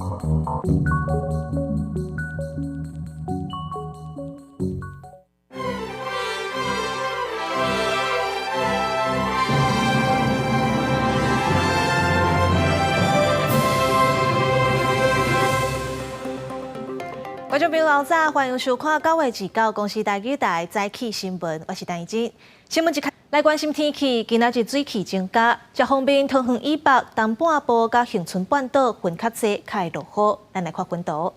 觀眾朋友早，歡迎收看9月29公視台語台早起新聞，我是陳怡靜。新聞一開來關心天氣，今仔日水汽增加，這方面桃園以北、東半部佮恆春半島雲較濟，較會落雨。咱來看雲圖。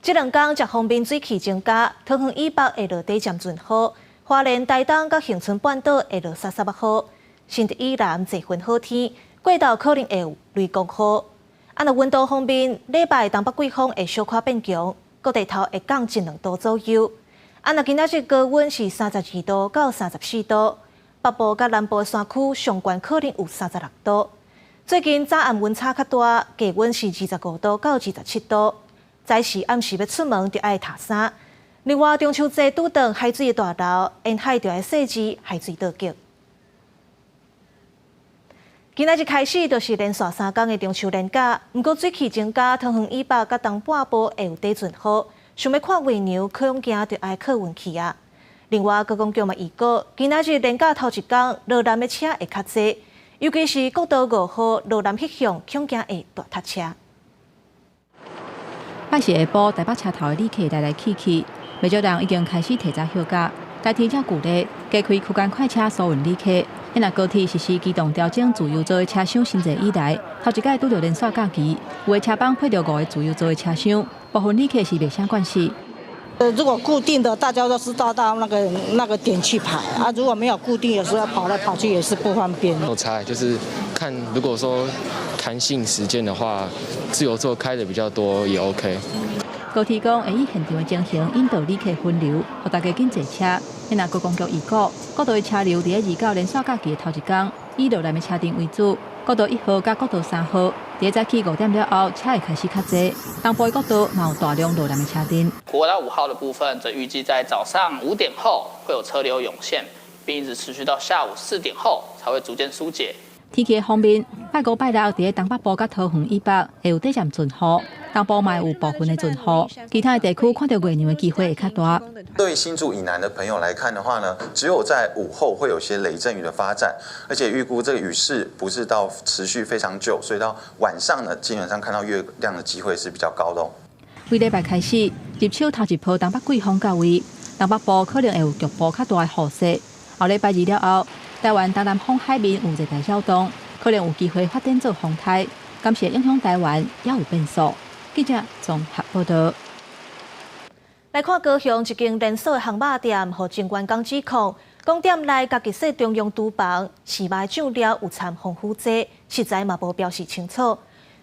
這兩工這方面水汽增加，桃園以北會落短暫陣雨，花蓮、台東佮恆春半島會落捎捎仔雨。新竹以南濟雲好天，過晝可能會有雷公雨。啊，若溫度方面，禮拜東北季風會小可變強，各地頭會降一兩度左右。啊，若今仔日高溫是32度到34度，北部佮南部山區上懸可能有36度。最近早暗溫差較大，低溫是25度到27度。早時暗時欲出門著愛疊衫。另外，中秋節拄到海水的大流，沿海著愛細緻海水倒激。今仔日開始就是連續三工的中秋連假，毋過水汽增加，桃園以北佮東半部會有短陣雨。想欲看月娘，可恐驚著愛靠運氣啊。另外，觀光局嘛預告，今仔日連假頭一工，落南的車會較濟，尤其是國道五號落南彼向，恐驚會大塞車。拜四下晡，台北車頭的旅客來來去去，袂少人已經開始提早歇假。台鐵則鼓勵加開區間快車疏運旅客。若高鐵實施機動調整自由座的車廂新制以來，頭一擺拄著連續假期，有的車班配著五个自由座的車廂，部分旅客是袂啥慣勢。如果固定的，大家都知道到那個點去排啊。如果沒有固定，有時候跑來跑去也是不方便。有差，就是看如果說彈性時間的話，自由座開的比較多也 OK。高鐵講會以現場的情形引導旅客分流，予大家緊坐車。若觀光局預告，國道的車流佇咧29連續假期的頭一工，以落南的車陣為主。國道一號佮國道三號，佇咧早起5點了後，車會開始較濟。東部的國道嘛有大量落南的車陣。國道五號的部分，則預計在早上5點後會有車流湧現，並一直持續到下午4點後才會逐漸疏解。天氣方面，拜五、拜六佇咧東北部佮桃園以北會有短暫陣雨，東部嘛有部分的陣雨，其他的地區看著月娘的機會會較大。對新竹以南的朋友來看的話呢，只有在午後會有些雷陣雨的發展，而且預估這個雨勢不是到持續非常久，所以到晚上呢，基本上看到月亮的機會是比較高的哦。為禮拜開始，入秋頭一波東北季風到位，東北部可能會有局部較大的雨勢。後禮拜二了後，台灣東南方海面有熱帶擾動，可能有機會發展做風颱，敢是會影響台灣，也有變數。記者綜合報道。來看高雄一間連鎖的烘肉店，予前員工指控，講店內家己設中央廚房，飼肉的醬料有摻防腐劑，實在嘛無標示清楚。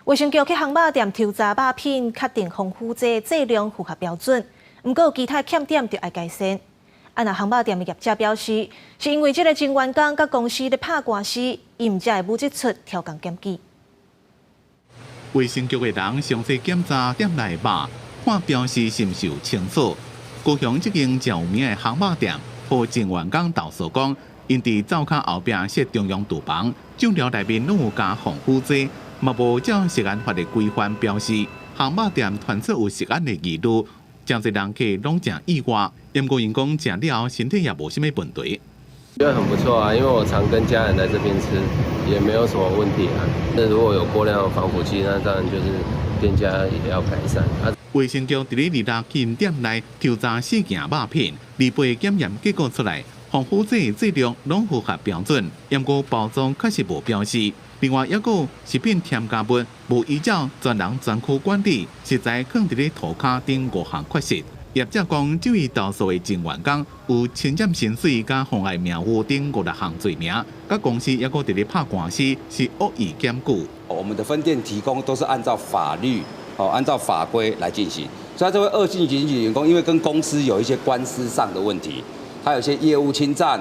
衛生局去烘肉店抽查肉品，確定防腐劑劑量符合標準，毋過有其他欠點著愛改善。啊，若烘肉店的業者表示，是因為這个前員工佮公司咧拍官司，𪜶毋才會舞這出刁工檢舉。衛生局的人詳細檢查店內肉，看標示是毋是有清楚。高雄這間誠有名的烘肉店，予前員工投訴講，𪜶佇灶跤後壁設中央廚房，醬料內面攏有加防腐劑，嘛無照食安法的規範標示。烘肉店傳出有食安的疑慮，誠濟人客攏誠意外。毋過𪜶講食了後身體也無啥物問題。覺得很不錯啊，因為我常跟家人來這邊吃，也沒有什麼問題啊。那如果有過量的防腐劑，那當然就是店家也要改善。啊，衛生局佇咧26去店內抽查四件肉品，28檢驗結果出來，防腐劑劑量攏符合標準，毋過包裝確實無標示。另外，抑閣食品添加物無依照專人專區管理，實在囥佇咧塗跤頂五項缺失。業者講，這位投訴的前員工有侵佔薪水佮妨礙名譽等五六項罪名，佮公司抑閣佇咧拍官司，是惡意檢舉。我們的分店提供都是按照法律、哦按照法規來進行。所以這位惡性檢舉員工，因為跟公司有一些官司上的問題，他有些業務侵佔、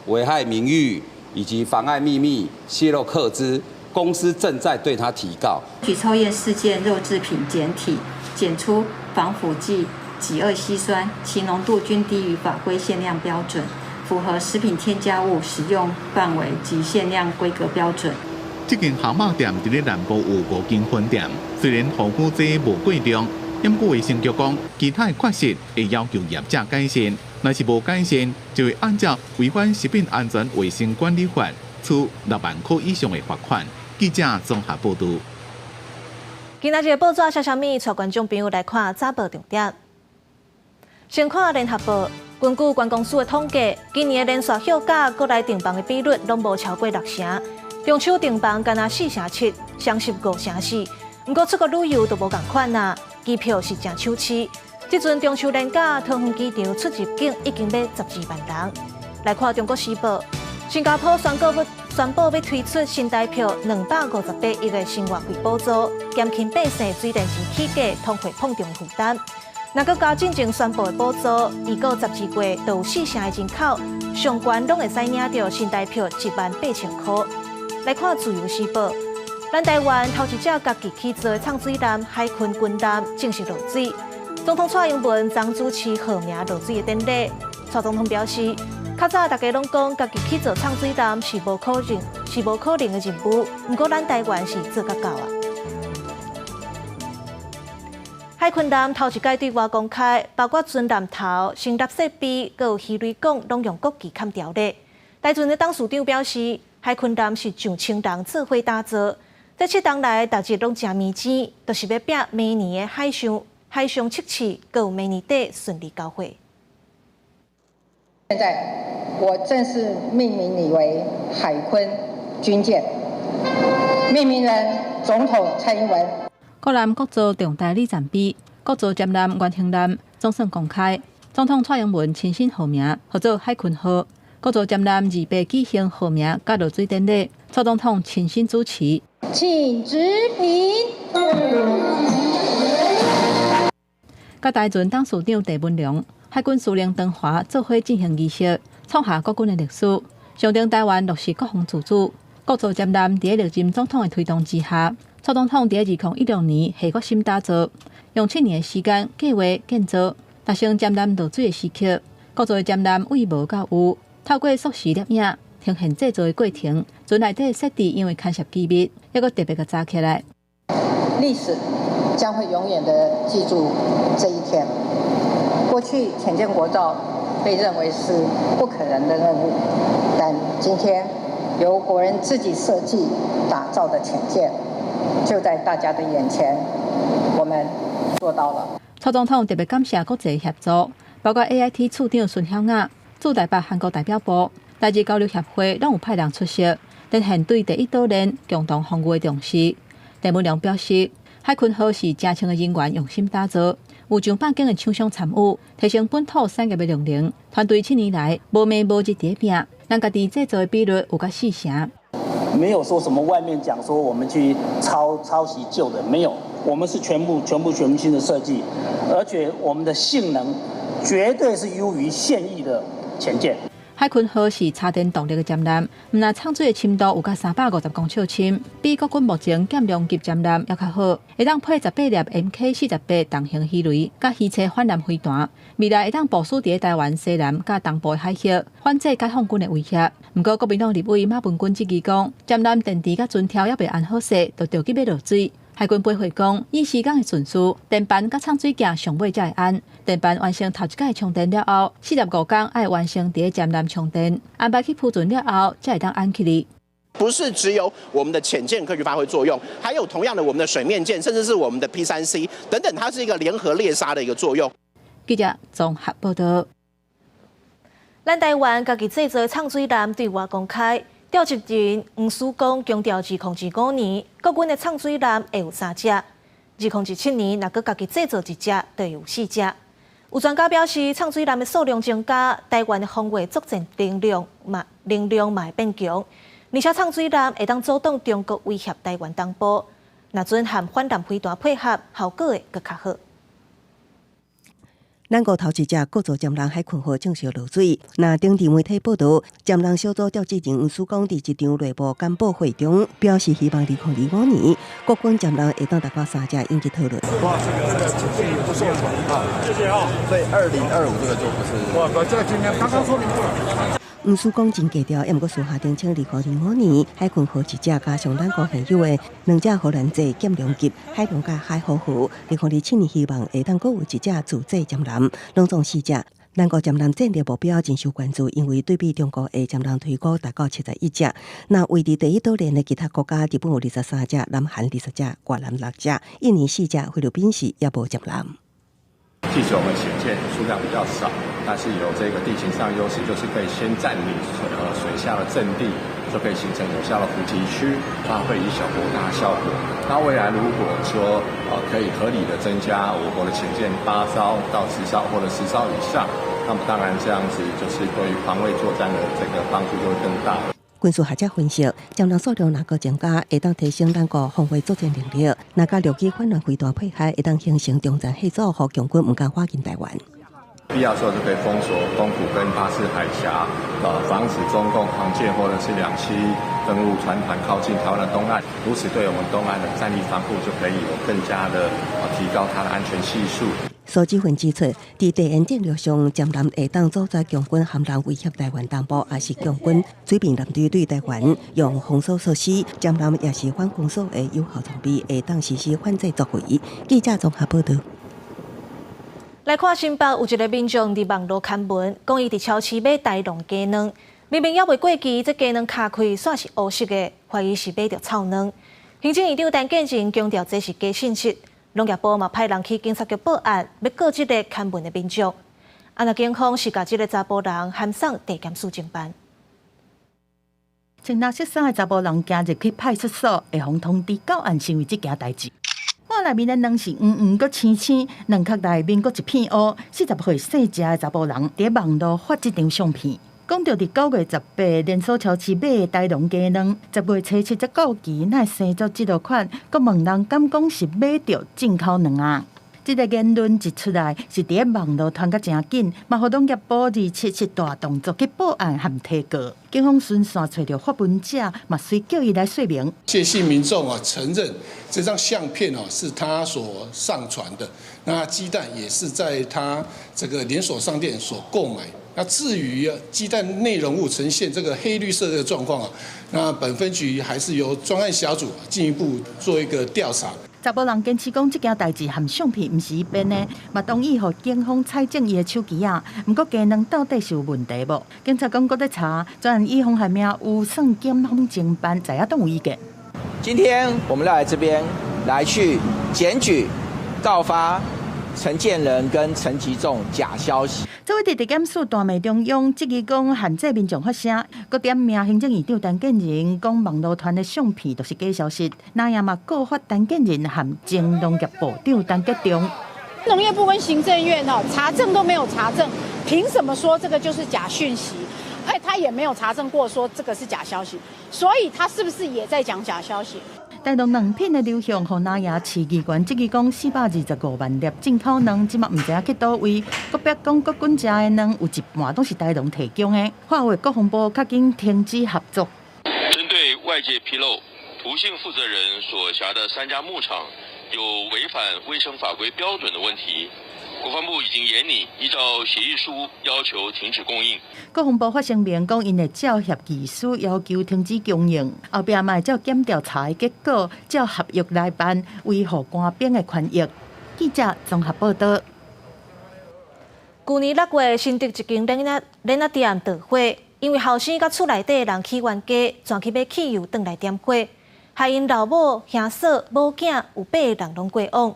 危害名譽以及妨礙秘密、洩露客資，公司正在對他提告。舉抽驗事件肉製品檢體，檢出防腐劑己二烯酸，其濃度均低於法規限量標準，符合食品添加物使用範圍及限量規格標準。這這間烤肉店佇咧南部有五間分店，雖然防腐劑無過量，毋過衛生局講，其他的缺失會要求業者改善，若是無改善，就會按照違反食品安全衛生管理法，處6萬箍以上的罰款。記者綜合報導。今仔日報紙寫啥物？帶觀眾朋友來看早報重點。先看聯合報，根據觀光署的統計，今年的連續休假國內訂房的比率攏無超過六成，中秋訂房干焦4成7，雙十5成4。毋過出國旅遊都無仝款啊，機票是誠搶市。這陣中秋連假，桃園機場出入境已經欲12萬人。來看中國時報，新加坡宣布欲推出新台票258億的生活費補助，減輕百姓水電錢起價、通貨膨脹的負擔。若閣加進前宣布的補助，預估12月就有4成的人口，上懸攏會使領著新台票1萬8千箍。來看自由時報，咱台灣頭一隻家己起造的藏水艦海鯤軍艦正式落水。總統蔡英文昨主持號名落水的典禮。蔡總統表示，較早大家攏講家己起造藏水艦是無可能的任務，毋過咱台灣是做甲到啊。海鯤艦頭一擺對外公開，包括船艦頭、聲納設備，閣有魚雷管，攏用國旗砍條咧。台船的董事長表示，海鯤艦是上千人做伙打造，這7冬來逐日攏誠糜錢，就是欲拚明年的海上測試，閣有明年底順利交貨。現在我正式命名你為海鯤軍艦，命名人總統蔡英文。國艦國造重大里程碑，國造潛艦原型艦總算公開，總統蔡英文親身號名，號做海鯤號。國造潛艦二八舉行號名佮落水典禮，蔡總統親身主持。請執筆。佮台船董事長鄭文隆、海軍司令唐華做伙進行儀式，創下國軍的歷史，象徵台灣落實國防自主。國造潛艦佇咧歷任總統的推動之下，蔡總統佇2016年下決心打造，用7年的時間計劃建造，達成潛艦落水的時刻。國造的潛艦為無到有，透過縮時攝影呈現製造的過程，船內底設置因為牽涉機密，猶閣特別共查起來。歷史將會永遠的記住這一天。過去潛艦國造被認為是不可能的任務，但今天由國人自己設計打造的潛艦，就在大家的眼前，我們做到了。蔡總統特別感謝國際協助，包括 AIT 處長孫曉雅、駐台北韓國代表部、台日交流協會攏有派人出席，展現對第一島鏈共同防禦的重視。鄭文隆表示，海鯤號是誠千个人員用心打造，有上百間的廠商參與，提升本土產業的量能。團隊7年來無暝無日佇拚，咱家己製造的比率有佮4成。沒有說什麼外面講說我們去抄襲舊的，沒有，我們是全部全部全新的設計，而且我們的性能絕對是優於現役的潛艦。海鯤號是柴電動力的潛艦，毋但藏水的深度有佮350公尺深，比國軍目前減量級潛艦猶較好，會當配18粒 MK48重型魚雷，佮魚叉反艦飛彈，未來會當部署佇台灣西南佮東部的海域，反制解放軍的威脅。毋過國民黨立委馬文君質疑講，潛艦電池佮船條猶未安好勢，就著急欲落水。海軍回覆講，依時間的順序，電板佮藏水鏡上尾才會按。電板完成頭一擺充電了後，45工愛完成佇咧潛艦充電，安排去浮船了後，才會當按起來。不是只有我們的潛艦可以發揮作用，還有同樣的我們的水面艦，甚至是我們的 P3C 等等，它是一個聯合獵殺的一個作用。記者綜合報導。咱台灣家己製造的藏水艦對外公開。召集人黃思光強調，2025年國軍的藏水艦會有三隻；2027年若閣家己製造一隻，就會有四隻。有專家表示，藏水艦的數量增加，台灣的防衛作戰能量嘛會變強，而且藏水艦會當阻擋中國威脅台灣東部。若準和反艦飛彈配合，效果會閣較好。咱國頭一隻國造潛艦海鯤號正式落水。那當地媒體報道，潛艦小組召集人黃思光佇一場內部簡報會中表示，希望2025年國軍潛艦會當達到三隻應急討論。哇，這個不錯啊，謝謝啊。所以2025這個就不是。哇，這個今天剛剛說明過了。毋輸講真低調，抑毋過私下澄清，2025年海鯤號一隻加上咱國現有的兩隻荷蘭製減量級海龍佮海虎號，2027年希望會當閣有一隻自製潛艦，攏總四隻。咱國潛艦戰略目標真受關注，因為對比中國的潛艦推估達到71隻，那位佇第一島鏈的其他國家，日本有23隻，南韓20隻，越南六隻，印尼四隻，菲律賓是猶無潛艦。即使我們潛艦數量比較少，但是有這個地形上優勢，就是可以先佔領水下的陣地，就可以形成有效的伏擊區，發揮以小博大效果。那未來如果說可以合理的增加我國的潛艦8艘到10艘或者10艘以上，那麼當然這樣子就是對於防衛作戰的這個幫助就會更大。軍事學者分析，潛艦數量若閣增加，會當提升咱國防衛作戰能力；若佮陸基反亂飛彈配合，會當形成中層嚇阻，予共軍毋敢犯近台灣。必要時候就可以封鎖宮古跟巴士海峽，防止中共航艦或者是兩棲登陸船團靠近台灣的東岸，如此對我們東岸的戰力防護就可以有更加的提高它的安全係數。蘇志雲指出，佇地緣戰略上，潛艦會當阻截共軍艦艦威脅台灣東部，抑是共軍水面艦隊對台灣用封鎖措施，潛艦也是反封鎖的有效裝備，會當實施反制作為。記者綜合報道。來看新北有一个民眾佇網路刊文，講伊佇超市買大龍雞卵，明明猶未過期，這雞卵敲開煞是烏色的，懷疑是買著臭卵。行政院長陳建仁強調這是假信息，農業部嘛派人去警察局報案，欲告這个刊文的民眾。啊，若警方是共這个查埔人函送地檢署偵辦。穿藍色衫的查埔人行入去派出所，會予通知到案，是為這件代誌。碗內面的卵是黃黃閣青青，卵殼內面閣一片烏。40歲姓謝的查埔人佇網路發這張相片，講著佇9月18連鎖超市買的大龍雞卵，10月初7才到期，哪會生做這落款？閣問人敢講是買著進口卵啊？這个言論一出來，是佇咧網路傳甲誠緊，嘛予農業部277大動作去報案和提告。警方循線揣著發文者，嘛隨叫伊來說明。謝姓民眾啊，承認這張相片哦是他所上傳的，那雞蛋也是在他這個連鎖商店所購買。那至於雞蛋內容物呈現這個黑綠色的狀況啊，那本分局還是由專案小組進一步做一個調查。查埔人堅持講，這件代誌和相片毋是伊編的，嘛同意予警方採證伊的手機仔。毋過雞卵到底是有問題無？警察講閣咧查，專案以妨害名譽送檢方偵辦，在野黨有意見。今天我們來這邊來去檢舉告發陳建仁跟陳吉仲假消息。這位佇地檢署大罵中央，質疑講限制民眾發聲，閣點名行政院長陳建仁講網路傳的相片都是假消息，那也嘛告發陳建仁和前農業部長陳吉仲。農業部跟行政院哦查證都沒有查證，憑什麼說這個就是假訊息？哎，他也沒有查證過說這個是假消息，所以他是不是也在講假消息？大陸卵品的流向，予南亞市議員質疑講425萬粒進口卵，這馬毋知影去佗位。閣別講國軍食的卵有一半攏是大陸提供的。化為國防部較緊停止合作。針對外界披露，涂姓負責人所轄的三家牧場有違反衛生法規標準的問題，國防部已經研擬依照協議書要求停止供應。國防部發聲明講，𪜶會照協議書要求停止供應，後壁嘛會照檢調查的結果，照合約來辦，維護官兵的權益。記者綜合報道。舊年6月，新竹一間鏈仔店著火，因為後生佮厝內底人起冤家，轉去買汽油轉來點火，害𪜶老母、兄嫂、某囝有八个人攏過往。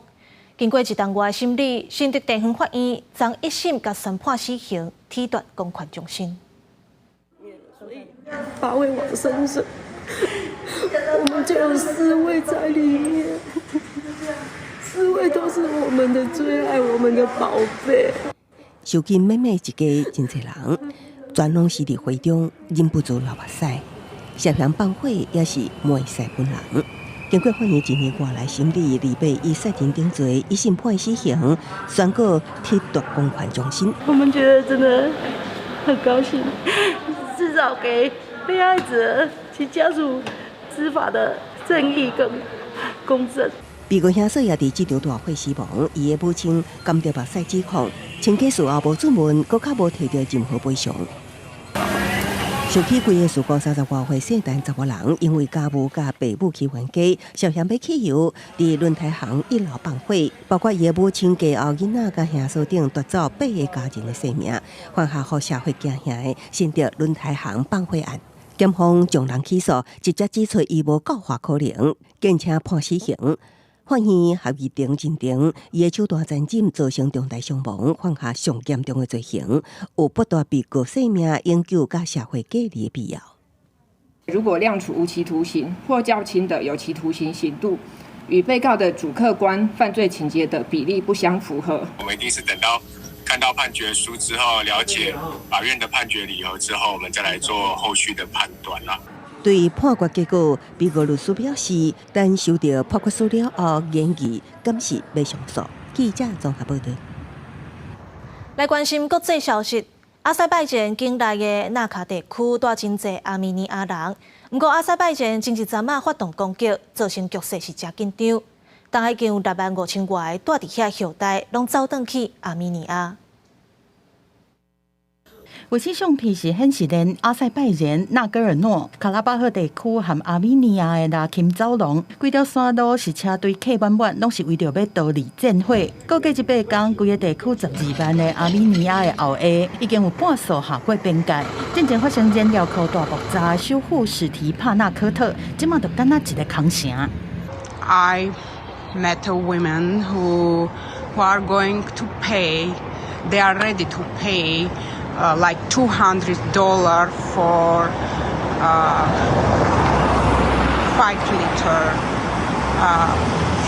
經過一冬外審理，新竹地方法院昨一審共宣判死刑，褫奪公權終身。八位往生者，我們就有四位在裡面，四位都是我們的最愛，我們的寶貝。受金妹妹一家真濟人，全攏是佇火中忍不住流目屎，涉嫌放火也是罵死本人。經過法院一年外來審理，二八以殺人定罪，一審判死刑，宣告褫奪公權終身。我們覺得真的很高興，至少給被害者及家屬司法的正義跟公正。被告兄嫂也佇這場大火死亡，伊的母親含著目屎指控，親家事後無出門，閣較無提著任何賠償。想起規个事故30外歲聖誕查某人，因為家母佮爸母去冤家，涉嫌欲汽油佇輪胎行一樓放火，包括伊的母親、繼後囡仔佮兄嫂等奪走八个家人的性命，犯下予社會驚嚇的新竹輪胎行放火案。檢方將人起訴，直接指出伊無告發可能，堅持判死刑。法院合議庭認定，伊的手段殘忍，造成重大傷亡，犯下上嚴重的罪行，有剝奪被告性命、永久佮社會隔離的必要。如果量處無期徒刑或較輕的有期徒刑刑度，與被告的主客觀犯罪情節的比例不相符合。我們一定是等到看到判決書之後，了解法院的判決理由之後，我們再來做後續的判斷啦。對判決結果，被告律師表示，等收到判決書了後，研議敢是欲上訴。記者綜合報道。來關心國際消息，阿塞拜疆境內的納卡地區蹛真濟阿美尼亞人，毋過阿塞拜疆前一陣仔發動攻擊，造成局勢是誠緊張。但已經有6萬5千外個蹛佇遐後代，攏走轉去阿美尼亞。衛星相片是顯示連阿塞拜疆納戈爾諾卡拉巴赫地區和阿美尼亞的拉欽走廊，規條山路是車隊客滿滿，攏是為著欲逃離戰火。估計這八工，規个地區12萬的阿美尼亞的後裔已經有半數跨過邊界。戰爭發生燃料庫大爆炸，首府史提帕納科特，這馬就敢若一个空城。 I met a women who are going to pay, they are ready to pay like $200 for 5 liter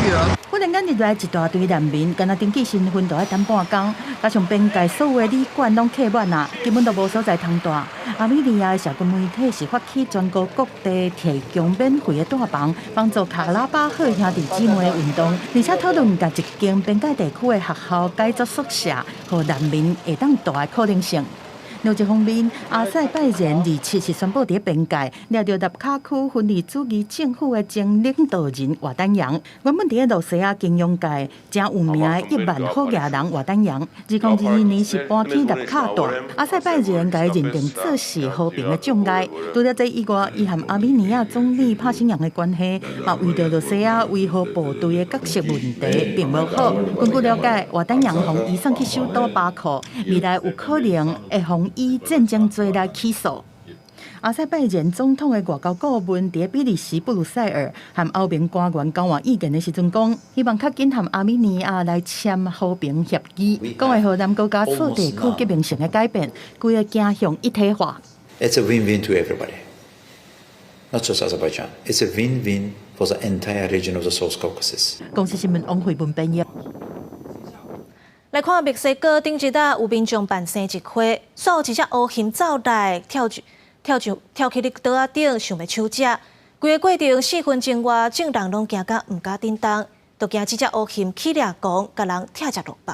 fuel. 忽然間入來一大堆難民，敢若登記身份都愛等半工，加上邊界所有的旅館攏客滿啊，根本都無所在通蹛。阿美尼亞的社群媒體是發起全國各地提供免費的蹛房，幫助卡拉巴赫兄弟姊妹的運動，而且討論共一間邊界地區的學校改做宿舍，予難民會當蹛的可能性。另一方面，阿塞拜疆27是宣布佇邊界掠著納卡區分離主義政府的前領導人瓦丹揚。原本佇咧露西亞金融界誠有名的億萬好額人瓦丹揚，2022年是搬去納卡蹛。阿塞拜疆共伊認定做是和平的障礙。除了這以外，伊和阿美尼亞總理帕辛揚的關係，嘛為著露西亞維和部隊的角色問題並無好。根據了解，瓦丹揚予移送去首都巴庫，未來有可能會予以戰爭罪來起訴。阿塞拜疆總統的外交顧問佇比利時布魯塞爾和歐盟官員交換意見的時陣講，希望較緊和阿美尼亞來簽和平協議，講會予南高加索地區革命性的改變，規个走向一體化。 It's a win-win to everybody, not just Azerbaijan. It's a win-win for the entire region of the South Caucasus. 公視新聞王慧文編譯。來看墨西哥頂日仔有民眾扮生日會，煞有一隻烏熊走來跳跳上跳去咧桌仔頂，想欲搶食。規個過程4分鐘外，眾人攏驚甲毋敢振動，都驚這隻烏熊起掠狂，共人拆食落腹。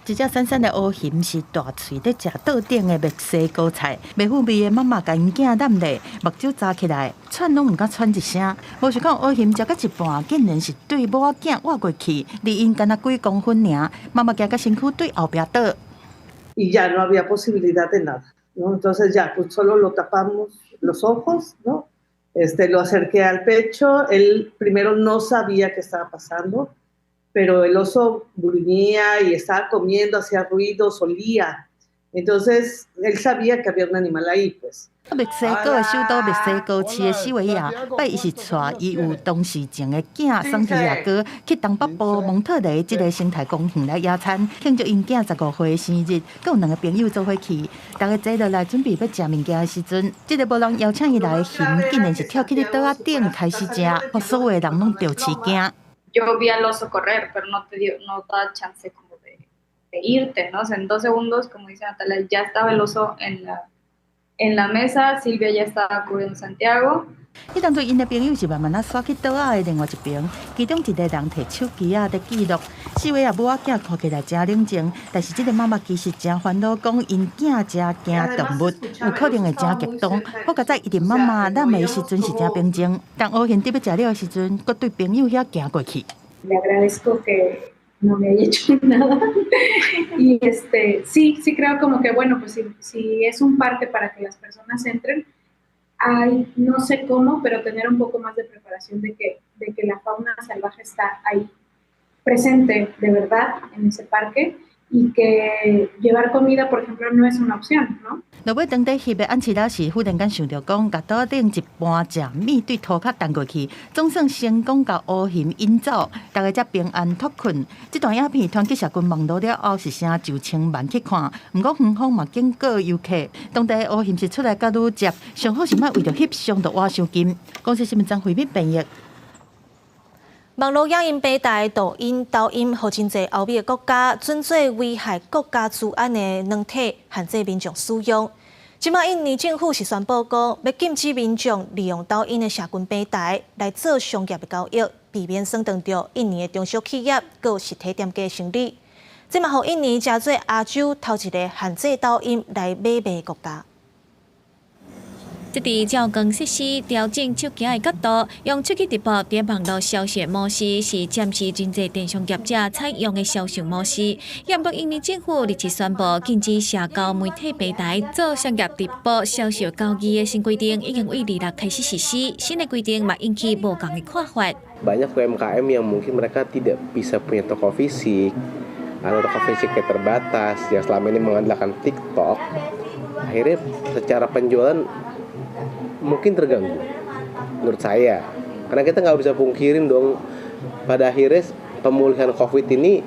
這隻瘦瘦的烏熊是大喙咧食桌頂的墨西哥菜，袂赴味的媽媽共𪜶囝攬咧，目睭眨起來，喘攏毋敢喘一聲。無想講烏熊食到一半，竟然是對某仔囝倚過去，離𪜶敢若幾公分爾，媽媽驚甲身軀對後壁倒。 Y ya no había posibilidad de nada, ¿no? Entonces ya, pues solo lo tapamos los ojos, ¿no? Lo acerqué al pecho, él primero no sabía qué estaba pasando, pero el oso gruñía y estaba comiendo, hacía ruidos, olía. Entonces, él sabía que había un animal ahí, pues. 墨西哥的首都墨西哥市的西維亞，拜一是帶伊有唐氏症的囝桑提亞哥去東北部蒙特雷這个生態公園來野餐，慶祝𪜶囝15歲生日，閣有兩个朋友做伙去。逐家坐落來準備欲食物件的時陣，這个無人邀請伊來的熊，竟然是跳去咧桌仔頂開始食，予所有的人攏著飼驚。 Yo vi al oso correr, pero no te dio, no da chance como de irte, ¿no? O sea, en 2 segundos, como dice Natalia, ya estaba el oso en la mesa, Silvia ya estaba cubriendo Santiago. 彼當陣𪜶的朋友是慢慢仔徙去桌仔的另外一邊，其中一个人提手機仔佇記錄。四位仔母仔囝看起來誠冷靜，但是這个媽媽其實誠煩惱，講𪜶囝誠驚動物，有可能會誠激動。好佳哉伊佇媽媽攬的時陣是誠平靜，但烏熊佇欲食了的時陣，閣對朋友遐行過去。 Le agradezco que No me haya hecho nada. Y sí, sí creo como que, bueno, pues si, si es un parque para que las personas entren, hay, no sé cómo, pero tener un poco más de preparación de que la fauna salvaje está ahí presente de verdad en ese parque y que llevar comida, por ejemplo, no es una opción, ¿no? 落尾當地翕的暗時仔時，忽然間想著講，共桌仔頂一盤食物對塗跤彈過去，總算成功共烏熊引走，大家才平安脫困。這段影片傳去社群網路了後，是聲上千萬去看。毋過園方嘛警告遊客，當地烏熊是出來較愈捷，上好是莫為著翕相就倚傷近。公視新聞張惠敏編譯。網路影音平台抖音、抖音，予真濟歐美的國家準做危害國家治安的軟體，限制民眾使用。這馬印尼政府是宣布講，欲禁止民眾利用抖音的社群平台來做商業的交易，避免損斷著印尼的中小企業佮實體店家的生意。這嘛予印尼成做亞洲頭一个限制抖音來買賣國家。這佇照光設施調整手機的角度，用手機直播佇網路銷售模式是暫時真濟電商業者採用的銷售模式。毋過印尼政府日前宣布禁止社交媒體平台做商業直播銷售交易的新規定，已經對26開始實施。新的規定嘛引起無仝的看法。 Banyak UMKM yang mungkin mereka tidak bisa punya toko fisik atau toko fisiknya terbatas yang selama ini mengandalkan TikTok, akhirnya secara penjualan mungkin terganggu menurut saya, karena kita nggak bisa pungkirin dong, pada akhirnya pemulihan COVID ini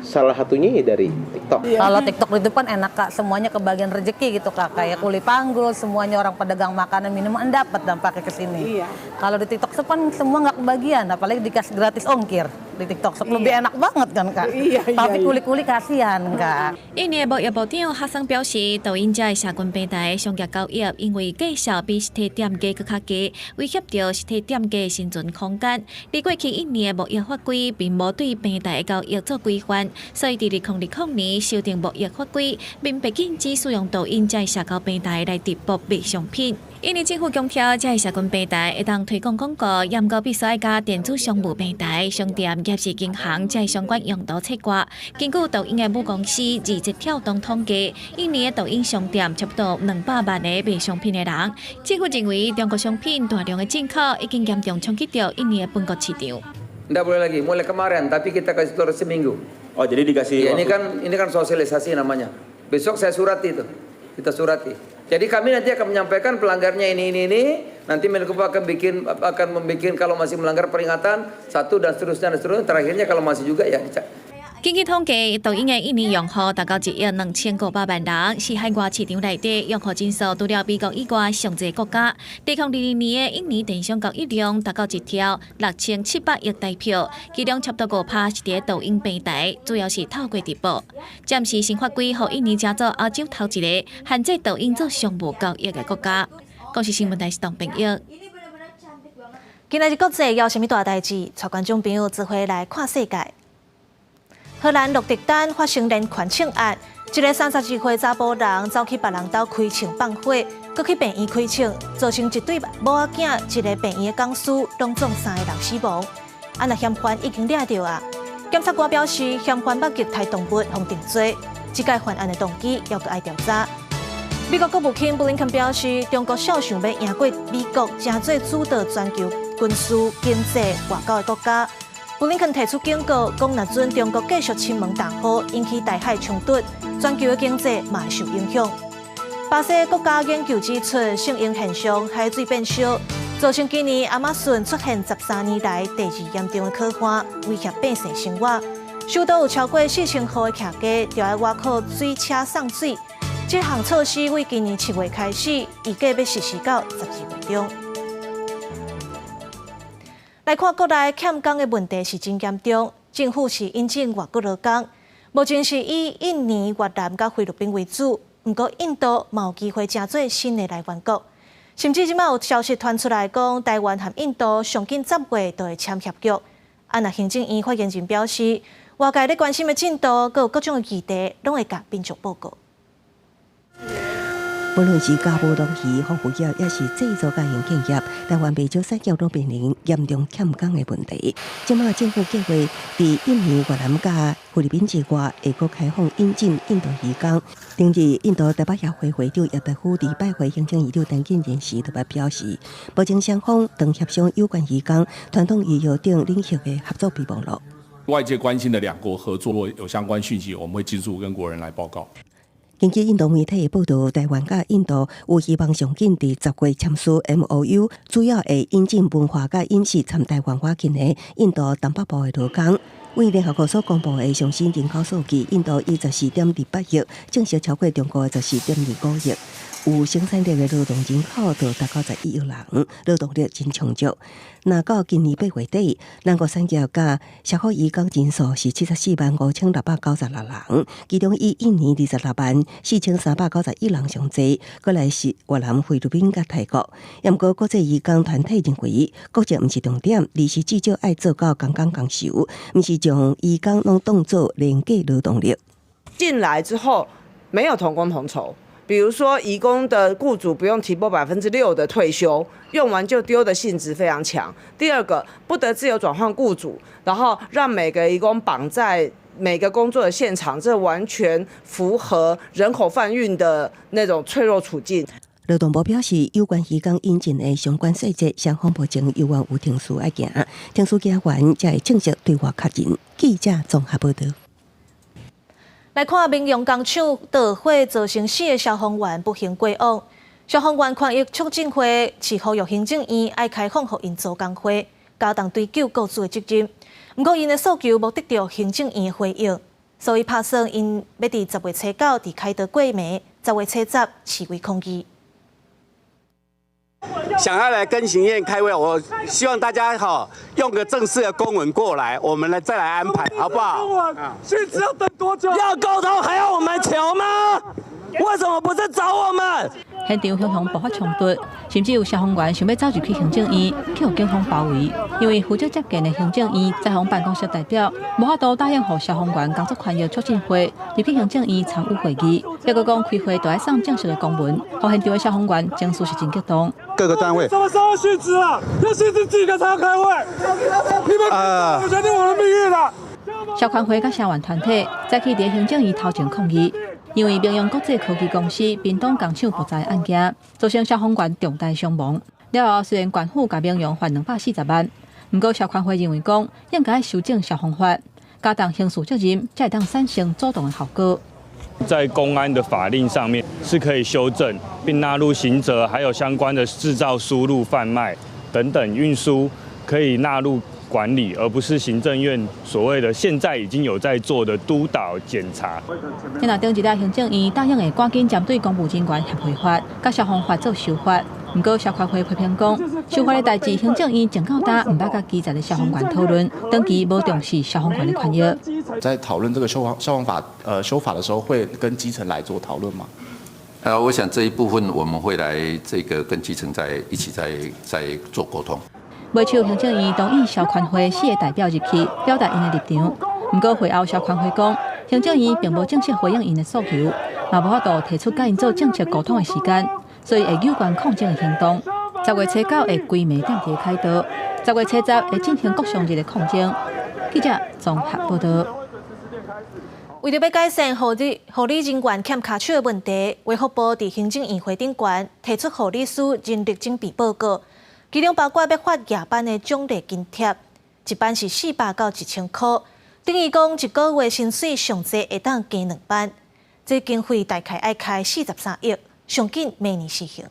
salah satunya ya dari TikTok. Kalau TikTok di depan enak, Kak, semuanya kebagian rezeki gitu, Kak. Kayak kuli panggul, semuanya orang pedagang makanan minuman dapat dampaknya ke sini. Kalau di TikTok Shop kan semua nggak kebagian, apalagi dikasih gratis ongkir di TikTok Shop lebih enak banget kan, Kak. Iya. Tapi kuli-kuli kasihan, Kak. 印尼的貿易部長哈桑表示，抖音這个社群平台商業交易，因為價數比實體店家閣較低，威脅著實體店家的生存空間。而過去印尼的貿易法規並無對平台的交易做規範，所以佇2020年修訂貿易法規，明白禁止使用抖音這个社交平台來直播賣商品。印尼政府強調，這个社群平台會當推廣廣告，毋過必須愛佮電子商務平台、商店、抑是銀行這相關用途切割。根據抖音的母公司字節跳動統計，印尼的抖音商店差不多200萬个賣商品的人。政府認為，中國商品大量的進口已經嚴重衝擊著印尼的本國市場。 Tidak boleh lagi, mulai kemarin, tapi kita kasih toleransi seminggu. Oh, jadi dikasih Ya, ini waktu. Kan ini kan sosialisasi namanya. Besok saya surati itu. Kita surati. Jadi kami nanti akan menyampaikan pelanggarnya ini ini ini. Nanti Menko akan membuat kalau masih melanggar peringatan satu dan seterusnya dan seterusnya. Terakhirnya kalau masih juga ya 根據統計，抖音的印尼用戶達到1億2500萬人，是海外市場內底用戶人數除了美國以外上濟國家。2022年的印尼電商交易量達到1兆6700億台票，其中差不多5%是佇抖音平台，主要是透過直播。暫時新法規予印尼成做亞洲頭一个限制抖音做商務交易的國家。公視新聞台是董朋友。今仔日國際有啥物大代誌？帶觀眾朋友做伙來看世界。荷蘭鹿特丹發生連環槍案，一个32歲查埔人走去別人兜開槍放火，閣去病院開槍，造成一對某仔囝、一个病院的講師，攏總三個人死亡。啊，若嫌犯已經掠著啊！檢察官表示，嫌犯捌虐待動物，予定罪。這擺犯案的動機猶閣愛調查。美國國務卿布林肯表示，中國肖想欲贏過美國，成做主導全球軍事、經濟、外交的國家。布林肯提出警告，講若準中國繼續親門踏戶，引起台海衝突，全球的經濟嘛會受影響。巴西國家研究指出，聖嬰現象海水變燒，造成今年亞馬遜出現13年來第二嚴重的洘旱，威脅百姓生活。首都有超過4000戶的徛家，著愛倚靠水車送水。這項措施為今年7月開始，預計欲實施到12月中。來看國內欠工的問題是真嚴重，政府是引進外國勞工，目前是以印尼、越南佮菲律賓為主，毋過印度嘛有機會成做新的來源國，甚至這馬有消息傳出來講，台灣和印度上緊10月就會簽協約。啊，若行政院發言人表示，外界咧關心的進度，閣有各種的議題，攏會共民眾報告。無論是家務農漁、服務業，抑是製造佮營建業，台灣袂少產業攏面臨嚴重欠工的問題。這馬政府計劃佇印尼、越南佮菲律賓之外，會閣開放引進印度移工。頂日，印度台北協會會長葉德夫佇拜會行政院長陳建仁時特別表示，目前雙方正協商有關移工、傳統醫藥等領域的合作備忘錄。外界關心的兩國合作有相關訊息，我們會盡速跟國人來報告。根據印度媒體的報導，台灣佮印度有希望上緊佇10月簽署 MOU，主要會引進文化佮飲食參台灣倚近的印度東北部的勞工。為聯合國所公布的上新人口數據，印度以14.28億，正式超過中國的14.25億。有生產力的勞動人口就達到11億人，勞動力真充足。若到今年8月底，咱國產業佮社福移工人數是745,696人，其中以印尼264,391人上濟，過來是越南、菲律賓佮泰國。毋過國際移工團體認為，國籍毋是重點，而是至少愛做到同工同酬，毋是將移工攏當做廉價勞動力。進來之後沒有同工同酬。比如說，移工的雇主不用提撥6%的退休，用完就丟的性質非常強。第二個，不得自由轉換雇主，然後讓每個移工綁在每個工作的現場，這完全符合人口販運的那種脆弱處境。勞動部表示，有關移工引進的相關細節，雙方目前猶原有程序愛行，程序行完才會正式對外確認。記者綜合報導。來看民雄工廠導火造成四个消防員不幸過往。消防員權益促進會是呼籲行政院愛開放予𪜶組工會，加重追究雇主的責任。毋過𪜶的訴求無得著行政院的回應，所以拍算𪜶欲佇10月初9佇凱道過暝，10月初10示威抗議。想要來跟行院開會，我希望大家哈用個正式的公文過來，我們來再來安排，好不好？現在要等多久？要溝通還要我們求嗎？為什麼不是找我們？現場雙方爆發衝突，甚至有消防員想欲走入去行政院，去予警方包圍。因為負責接見的行政院消防辦公室代表，無法度答應予消防員工作權益促進會入去行政院參與會議，抑閣講開會都愛送正式的公文，予現場的消防員情緒是真激動。各個單位什麼時候要殉職啊？要殉職幾個才要開會？你們我決定我的命運了。消權會佮消防團體再去佇行政院頭前抗議。因為明陽國際科技公司屏東工廠火災案件，造成消防員重大傷亡。了後雖然縣府共明陽罰240萬，毋過消權會認為講應該修正消防法，加重刑事責任，才會當產生阻擋的效果。在公安的法令上面是可以修正，並納入刑責，還有相關的製造、輸入、販賣等等運輸，可以納入管理，而不是行政院所謂的現在已經有在做的督導檢查。今若頂一日行政院答應會趕緊針對公務人員協會法、佮消防法做修法，毋過消權會批評講，修法的代誌行政院從到今毋捌佮基層的消防員討論，長期無重視消防員的權益。在討論這個消防法修法的時候，會跟基層來做討論嗎？我想這一部分我們會來這個跟基層在一起在做溝通。袂少行政院同意消權會四个代表入去表達𪜶的立場，毋過會後消權會講，行政院並無正式回應𪜶的訴求，嘛無法度提出佮𪜶做正式溝通的時間，所以會有關抗爭的行動。10月初9會規暝踮佇凱道，10月初10會進行國殤日的抗爭。記者綜合報導。為著欲改善護理人員欠跤手的問題，衛福部佇行政院會頂懸提出護理師人力準備報告。其中包括欲發夜班的獎勵津貼，一班是400到1000箍，等於講一個月薪水上濟會當加兩班。這經費大概愛開43億，上緊明年施行。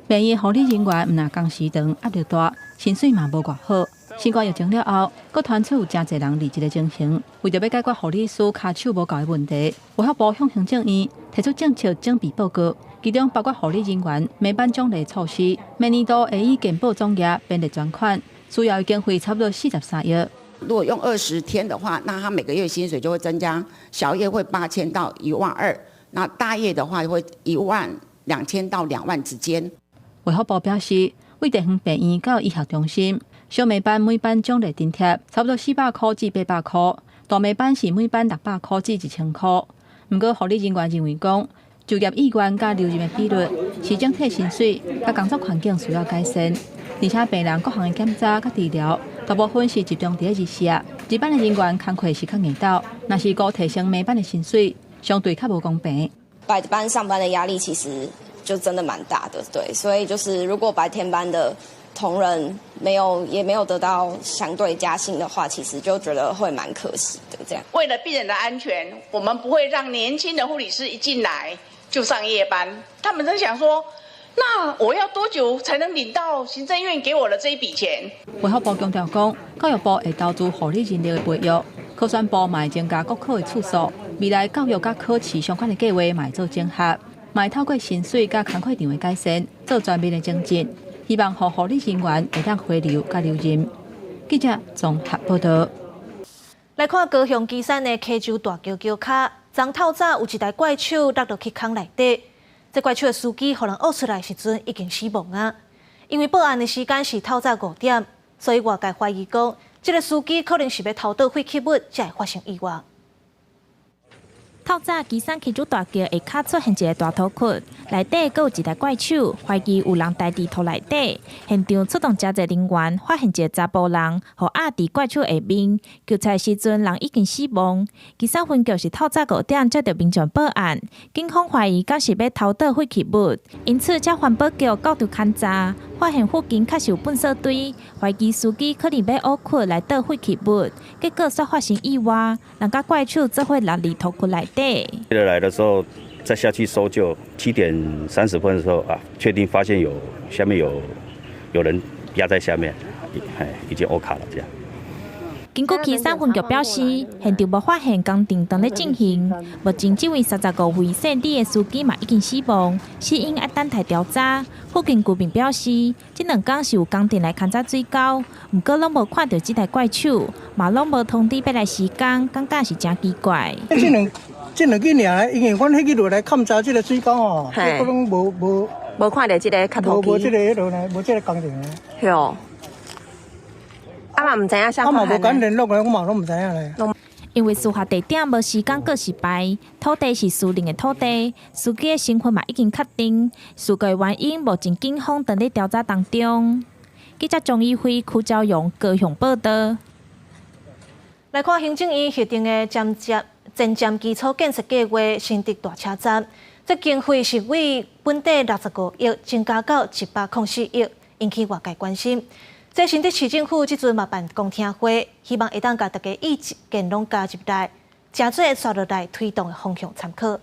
病院護理人員毋但工時長、壓力大，薪水嘛無偌好。新冠疫情了後，閣傳出有誠濟人離職的情形。為著欲解決護理師跤手無夠的問題，衛福部向行政院提出政策準備報告，其中包括護理人員每班獎勵措施，每年度會以健保總額編列專款，需要的經費差不多43億。如果用20天的話，那他每個月薪水就會增加，小夜會8000到1.2萬，那大夜的話會1.2萬到2萬之間。衛福部表示，為地方病院佮醫學中心，小暝班每班獎勵津貼差不多400箍至800箍，大暝班是每班600箍至1000箍。毋過護理人員認為講，就業意願佮留任的比率，是整體薪水佮工作環境需要改善，而且病人各項的檢查佮治療，大部分是集中佇咧日時。日班的人員工課是較硬鬥，若是閣提升暝班的薪水，相對較無公平。白班上班的壓力其實就真的蠻大的，對，所以就是如果白天班的同仁沒有也沒有得到相對加薪的話，其實就覺得會蠻可惜的。這樣，為了病人的安全，我們不會讓年輕的護理師一進來就上夜班。他們在想說，那我要多久才能領到行政院給我的這一筆錢？衛福部強調講，教育部會投資護理人力的培育，考選部嘛會增加國考的次數，未來教育佮考試相關的計劃嘛會做整合，嘛會透過薪水佮工課場的改善，做全面的精進。希望予護理人員會當回流佮留任。記者綜合報道。來看高雄旗山的溪洲大橋橋跤，昨透早有一台怪手落落去空內底，這怪手的司機予人挖出來時陣已經死亡啊！因為報案的時間是透早5點，所以外界懷疑講，這个司機可能是欲偷倒廢棄物，才會發生意外。透早旗山溪洲大橋下跤出現一个大土窟，內底閣有一台怪手，懷疑有人待佇塗內底。現場出動誠濟人員，發現一个查埔人，予壓佇怪手下面。救出來時陣，人已經死亡。旗山分局是透早5點接著民眾報案，警方懷疑敢是欲偷倒廢棄物，因此才環保局到場勘查，發現附近確實有糞埽堆，懷疑司機可能欲挖窟來倒廢棄物，結果煞發生意外，人佮怪手做伙落佇塗窟內底。來的時候，再下去搜救，7點30分的時候啊，確定發現有下面有人壓在下面，哎，已經 OK 了這樣。根據旗山分局表示，現場無發現工程當咧進行。目前這位35歲姓李的司機嘛已經死亡，死因愛等待調查。附近居民表示，這兩工是有工程來勘查水溝，毋過攏無看著這台怪手，嘛攏無通知欲來施工，感覺是誠奇怪。這兩幾年，因為阮彼去落來勘查這个水溝吼，結果攏無無看著這个卡拖機，無這个彼落呢，無這个工程呢。對。啊嘛毋知影啥啊嘛無敢聯絡的，我嘛攏毋知影咧。因為事發地點無時間過失敗，土地是私人的土地，司機的身份嘛已經確定，事故的原因目前警方正佇調查當中。記者張一輝、柯昭陽高雄報道。來看行政院核定的前瞻基礎建設計劃新竹大車站，這經費是為本底65億增加到104億，引起外界關心。這新竹市政府這陣嘛辦公聽會，希望會當共大家意見攏加入來，誠做紲落來推動的方向參考。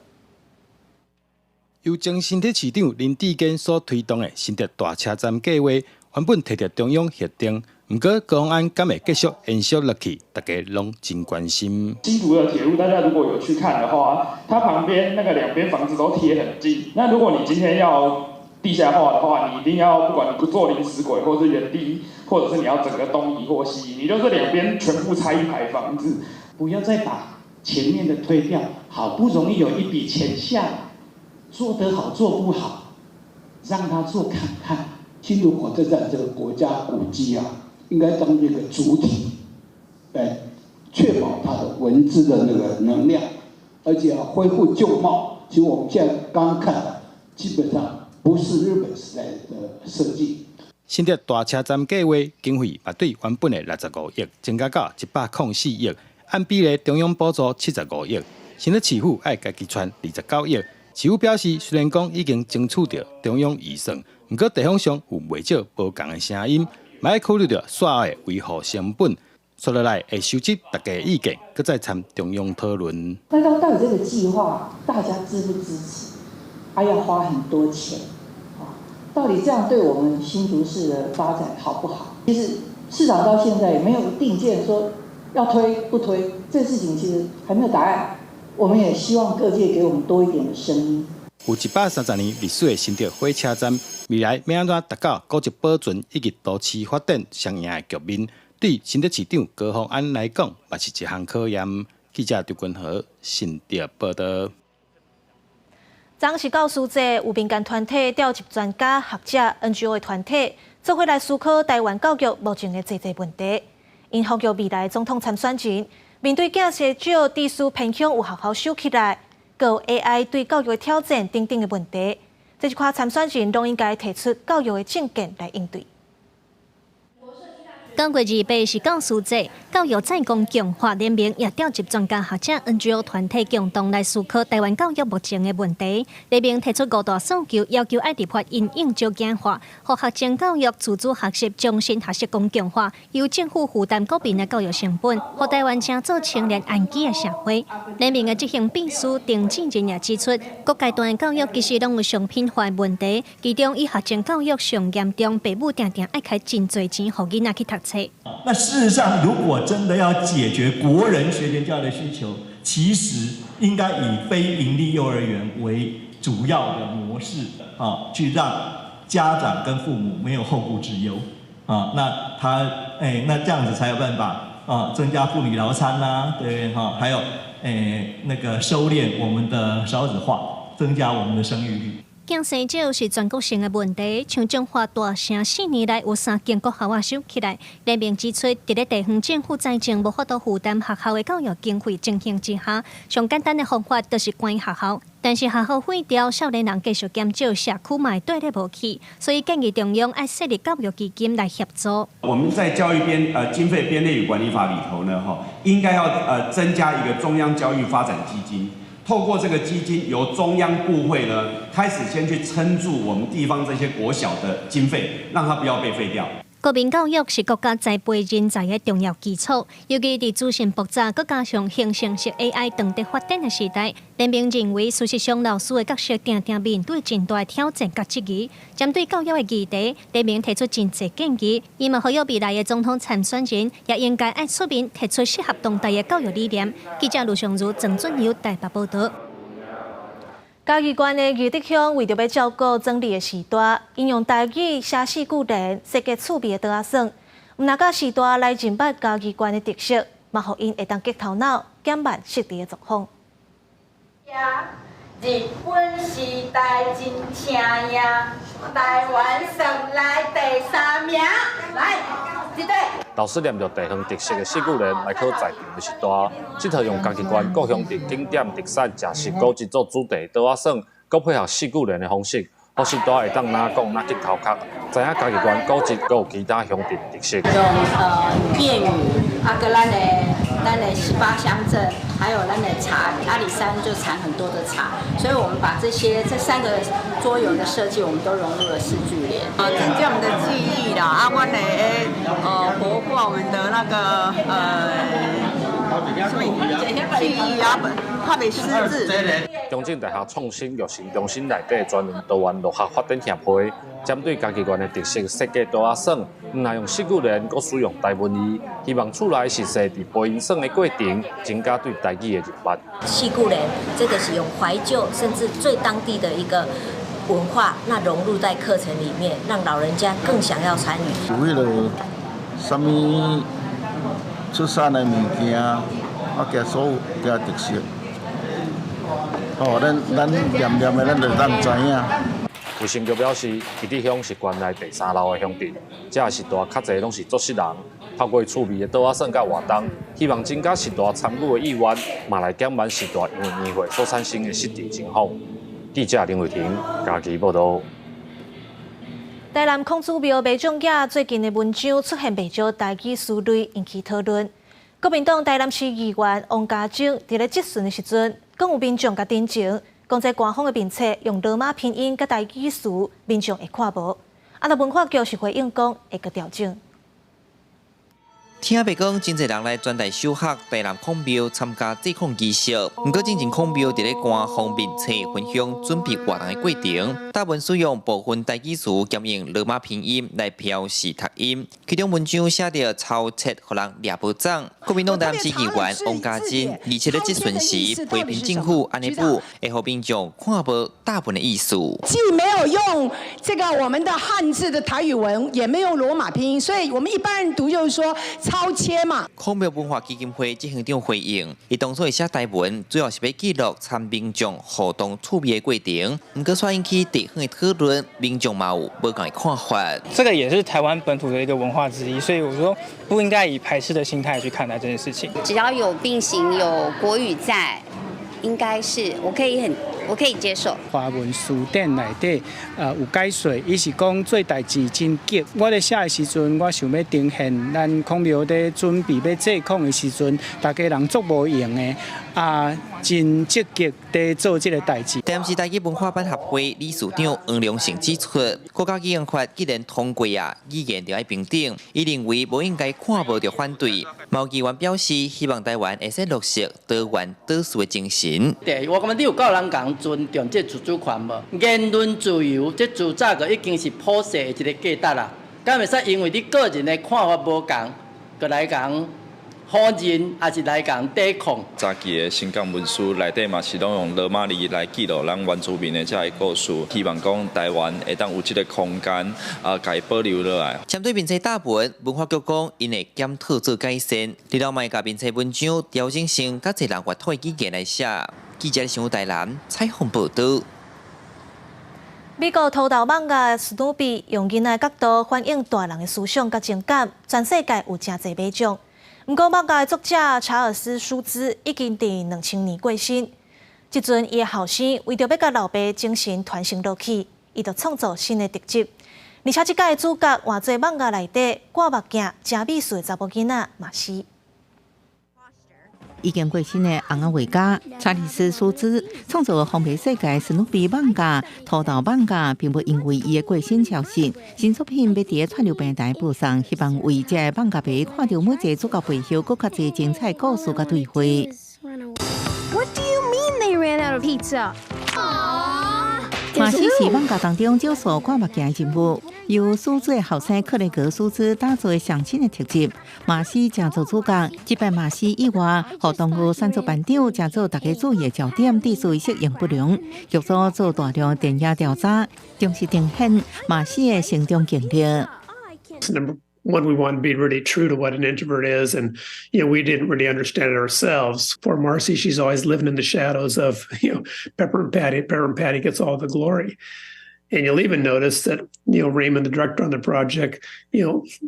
由前新竹市長林智堅所推動的新竹大車站計劃，原本提著中央核定，毋過高虹安敢會繼續延續落去，大家攏真關心。新竹的鐵路，大家如果有去看的話，它旁邊那個兩邊房子都貼很近。那如果你今天要地下化的話，你一定要不管你不做臨時軌，或是原地，或者是你要整個東移或西移，你就是兩邊全部拆一排房子，不要再把前面的推掉。好不容易有一筆錢下來，做得好做不好，讓他做看看。新竹火車站這個國家古蹟啊，應該當這個主體，來確保它的文字的那個能量，而且要恢復舊貌。其實我們現在剛剛看的，基本上不是日本時代的設計。新竹大車站計劃經費嘛對原本的65億增加到104億，按比例中央補助75億，新竹市府愛家己揣29億。市府表示，雖然講已經爭取著中央預算，毋過地方上有袂少無仝的聲音，嘛愛考慮著紲後的維護成本，紲落來會收集大家意見，閣再參中央討論。那到底這個計劃大家支不支持？還要花很多錢，到底這樣對我們新竹市的發展好不好？其實市長到現在也沒有定見，說要推不推，這事情其實還沒有答案。我們也希望各界給我們多一點的聲音。有130年歷史的新竹火車站，未來欲按怎達到古蹟保存以及都市發展雙贏的局面，對新竹市長高虹安來講，嘛是一項考驗。記者張君和新竹報道。昨是教師節，有民間團體調集專家、學者、NGO 的團體，做伙來思考台灣教育目前的濟濟問題。𪜶呼籲未來總統參選人，面對囝勢少、知識偏鄉有學校收起來，閣有 AI 對教育的挑戰等等的問題，這一款參選人攏應該提出教育的政見來應對。9月28是教師節，教育再講強化聯盟也召集專家學者、NGO 團體共同來思考台灣教育目前的問題。聯盟提出五大訴求，要求愛立法因應少子化，予學前教育自主學習、終身學習講強化，由政府負擔國民的教育成本，予台灣成做青年安居的社會。聯盟的執行秘書丁志仁也指出，各階段教育其實攏有商品化的問題，其中以學前教育上嚴重，爸母定定愛開真濟錢予囡仔去讀冊。那事實上，如果真的要解決國人學前教育的需求，其實應該以非營利幼兒園為主要的模式啊，去讓家長跟父母沒有後顧之憂啊。那他那這樣子才有辦法啊，增加婦女勞參啦，對不對哈？還有那個收斂我們的少子化，增加我們的生育率。囝生少是全國性的問題，像彰化大城4年來有三間國校仔收起來。聯盟指出，佇咧地方政府財政無法度負擔學校的教育經費情形之下，上簡單的方法就是關學校。但是學校廢掉，少年人繼續減少，社區嘛會綴咧無去，所以建議中央愛設立教育基金來協助。我們在教育編經費編列與管理法裡頭呢，哈，應該要增加一個中央教育發展基金。透過這個基金，由中央部會呢開始先去撐住我們地方這些國小的經費，讓它不要被廢掉。國民教育是國家栽培人才的重要基礎，尤其佇資訊爆炸，閣加上生成式 AI 當得發展的時代，聯盟認為，事實上老師的角色定定面對真大的挑戰佮質疑。針對教育的議題，聯盟提出真濟建議，伊嘛呼籲未來的總統參選人也應該愛出面提出適合當代的教育理念。記者盧尚如、曾俊友台北報導。嘉義縣的義德鄉為著欲照顧整理的序大，𪜶用台語寫四句聯，設計趣味的桌仔耍，毋但佮序大來認捌嘉義縣的特色，嘛予𪜶會當激頭腦，減慢失智的狀況。日本時代真請贏，台灣算來第三名，來，這對。老師念著地方特色的四句聯來考在場的序大，這套用嘉義縣各鄉鎮景點特產食食古蹟做主題桌仔耍，閣配合四句聯的方式，予序大會當若講若激頭殼，知影嘉義縣古蹟閣有其他鄉鎮特色。用諺語，啊，閣咱的18鄉鎮，還有咱的茶，阿里山就產很多的茶，所以我們把這些這三個桌遊的設計，我們都融入了四句聯。增加我們的記憶啦，啊，阮的活化我們的那個什麼記憶啊，較袂失智。中正大學創新育成中心內底專門多元樂學發展協會，針對嘉義縣的特色設計桌仔耍，毋但用四句聯，閣使用台文字，希望厝內序細佇播𪜶耍的過程，增加對台語的認捌。四句聯，這個是用懷舊，甚至最當地的一個文化，那融入在課程裡面，讓老人家更想要參與。有彼个啥物出產的物件，啊，加所有加特色。哦，咱念念的，咱就當知影。衛生局表示，義德鄉是縣內第三老的鄉鎮，遮序大較濟攏是弱勢人。透過趣味的桌仔耍佮活動，希望增加序大參與的意願，嘛來減慢序大因為年歲所產生的失智情況。記者林慧婷嘉義報導。台南孔子廟媽祖囝最近的文章出現袂少台語詞彙，引起討論。國民黨台南市議員王嘉貞佇咧質詢的時陣，講有民眾共陳情，講這官方的面冊用羅馬拼音佮台語詞，民眾會看無。啊，若文化局是回應講會閣調整。聽白講，真濟人來全台首學台南孔廟參加祭孔儀式。毋過，進前孔廟佇咧官方面冊分享準備活動的過程，大文使用部分台語詞兼用羅馬拼音來標示讀音。其中文章寫著抄冊，予人掠無總。國民黨台南市議員王嘉貞27咧質詢時，批評政府按呢補，會予民眾看無大部分的意思。既沒有用這個我們的漢字的台語文，也沒有羅馬拼音，所以我們一般人讀就是說。抄切嘛。孔廟文化基金會執行長回應，伊當初會寫台文，主要是欲記錄參民眾互動趣味的過程。毋過，煞引起地方的討論，民眾嘛有無仝的看法。這個也是台灣本土的一個文化之一，所以我說不應該以排斥的心態去看待這件事情。只要有並行有國語在，應該是我可以很我可以接受。華文辭典內底，有解說，伊是講做代誌真急。我咧寫的時陣，我想欲呈現咱孔廟咧準備欲祭孔的時陣，逐家人足無閒的，啊，真積極佇做這个代誌。台南市台語文化辦協會理事長黃良成指出，國家語言法既然通過啊，語言就愛平等。伊認為無應該看無就反對。毛議員表示，希望台灣會使落實多元多數的精神。第，我感覺你有夠人共尊重這自主權無？言論自由，這自早就已經是普世的一个價值啦。敢會使因為你個人的看法無仝，閣來共否認，抑是來共抵抗？早期的新港文書內底嘛是攏用羅馬字來記錄咱原住民的這个故事，希望講台灣會當有這个空間啊，共伊保留落來。針對面冊答文，文化局講，𪜶會檢討做改善，然後嘛會共面冊文章調整成較濟人閱讀的語言來寫。記者新聞台南採訪報導。美國塗豆漫畫史努比用囡仔角度反映大人的思想佮情感，全世界有誠濟馬獎。毋過漫畫的作者查爾斯·舒茲已經佇2000年過身。這陣伊的後生為著欲共老爸精神傳承落去，伊就創造新的特輯。而且這擺的主角換做漫畫內底掛目鏡、誠美術的查某囡仔馬西。已經過身的尪仔畫家查理斯·舒茲創造風靡世界史努比漫畫、塗豆漫畫，並無因為伊的過身消失。新作品欲佇咧串流平台播送，希望為這个漫畫迷看著每一个主角背後，閣較濟精彩故事佮對話。 What do you mean they ran out of pizza? 馬西是漫畫當中少數掛目鏡的人物，由舒茲的後生克雷格·舒茲打造的上新的特輯。馬西正做主角，這擺馬西意外予同學選做班長，成做大家注意的焦點，致使適應不良。劇組做大量田野調查，忠實呈現馬西的成長經歷。 Number one, we want to be really true to what an introvert is. And we didn't really understand it ourselves. For Marcy, she's always living in the shadows of Pepper and Patty. Pepper and Patty gets all the glory. And you'll even notice that Raymond, the director on the project,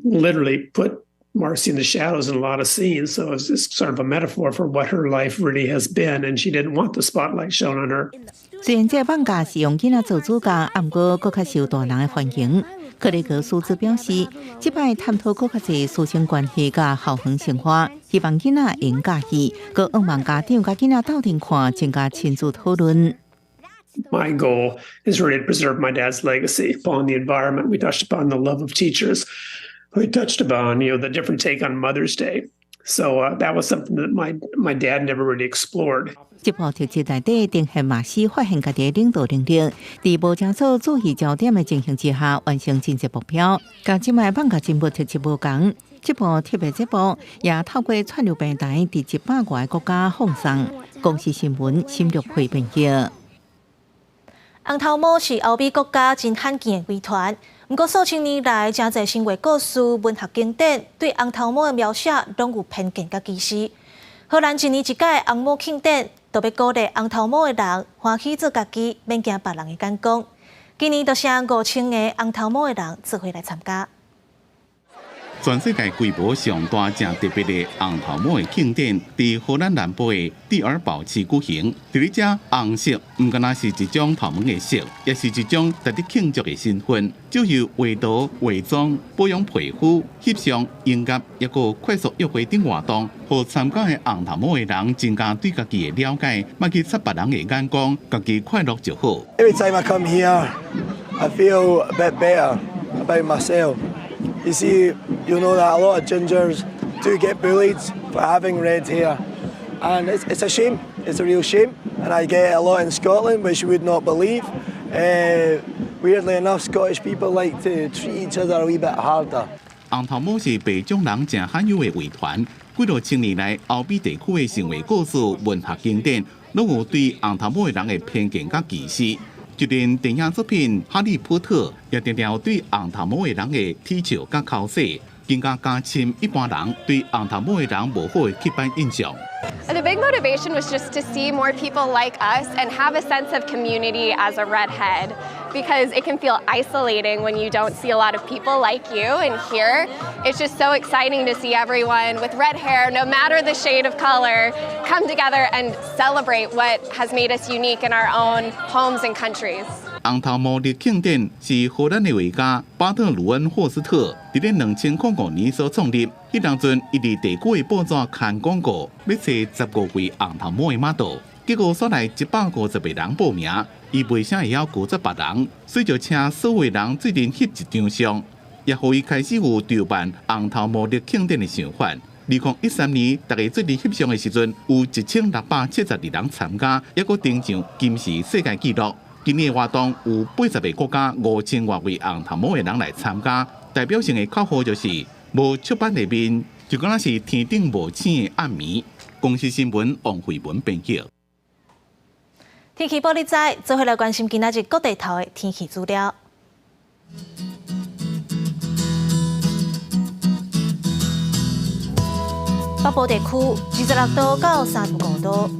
literally put Marcy in the shadows in a lot of scenes. So it's just sort of a metaphor for what her life really has been. And she didn't want the spotlight shone on her. 雖然這个漫畫是用囡仔做主角，毋過閣較受大人的歡迎。克雷格舒茲表示，這擺探討閣較濟師生關係佮校園生活，希望囡仔會佮意，閣向望家長佮囡仔鬥陣看，增加親子討論。 My goal is really to preserve my dad's legacy upon the environment. We touched upon the love of teachers. We touched upon the different take on Mother's Day. So that was something that my dad never really explored. 這部特輯內底呈現馬西發現家己的領導能力，佇無誠做注意焦點的情形之下，完成真濟目標。佮這擺漫畫人物特輯無仝，這部特別節目也透過串流平台佇100外个國家放送。公視新聞深入會編譯。紅頭毛是歐美國家真罕見的遺傳，毋過數千年來，誠濟神話故事、文學經典對紅頭毛的描寫攏有偏見佮歧視。荷蘭一年一屆紅毛慶典，都欲鼓勵紅頭毛的人歡喜做家己，免驚別人的眼光。今年就剩5000個紅頭毛的人做伙來參加。全世界規模上大、誠特別的紅頭毛的慶典，佇荷蘭南部的蒂爾堡市舉行。佇咧遮，紅色毋干焦是一種頭毛的色，也是一種值得慶祝的身份。藉由畫圖、化妝、保養皮膚、翕相、音樂，抑閣快速約會等活動，予參加的紅頭毛的人增加對家己的了解，莫去插別人的眼光，家己快樂就好。 Every time I come here, I feel a bit better about myself. You see, you know that a lot of gingers do get bullied for having red hair. And it's a shame, it's a real shame. And I get it a lot in Scotland, which you would not believe. Weirdly enough, Scottish people like to treat each other a wee bit harder. 紅頭毛是白種人誠罕有的遺傳，幾若千年來，歐美地區的神話故事、文學經典，攏有對紅頭毛的人的偏見佮歧視。就連電影作品《哈利波特》也常常對紅頭毛的人的恥笑佮口水，更加加深一般人對紅頭毛的人無好的刻板印象。 The big motivation was just to see more people like us and have a sense of community as a redhead. Because it can feel isolating when you don't see a lot of people like you. And here, it's just so exciting to see everyone with red hair, no matter the shade of color, come together and celebrate what has made us unique in our own homes and countries. 紅頭毛曆慶典是荷蘭的畫家巴特魯恩霍斯特佇咧2005年所創立。彼當陣，伊佇地區的報紙刊廣告，欲揣15位紅頭毛的 model，結果煞來150個人報名，伊袂啥會曉拒絕別人，所以就請所有人做陣翕一張相，也予伊開始有籌辦紅頭毛曆慶典的想法。2013年，大家做陣翕相的時陣，有1672人參加，猶閣登上金氏世界紀錄。今年的活動有80個國家5000外位紅頭毛的人來參加，代表性的口號就是無雀斑的面，就敢若是天頂無星的暗暝。公視新聞王慧文編譯。天氣報你知，做伙來關心今仔日各地頭的天氣資料。北部地區26度到35度。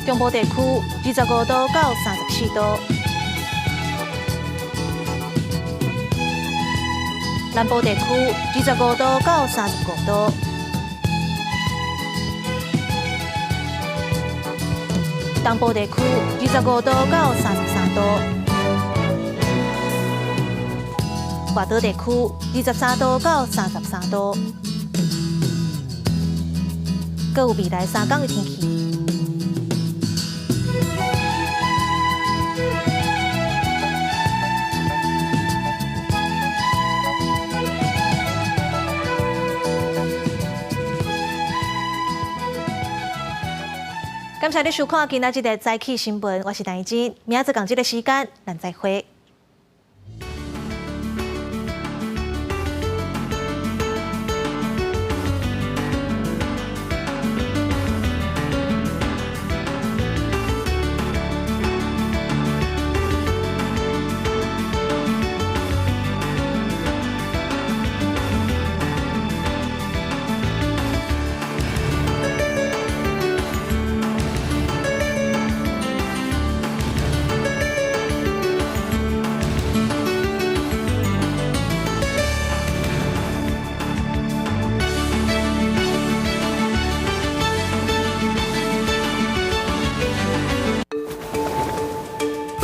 中部地區25度到34度，南部地區25度到35度，東部地區25度到33度，外島地區23度到33度，閣有未來3工的天氣。感謝你收看今仔日的早起新聞，我是陳怡靜，明仔載仝這个時間，咱再會。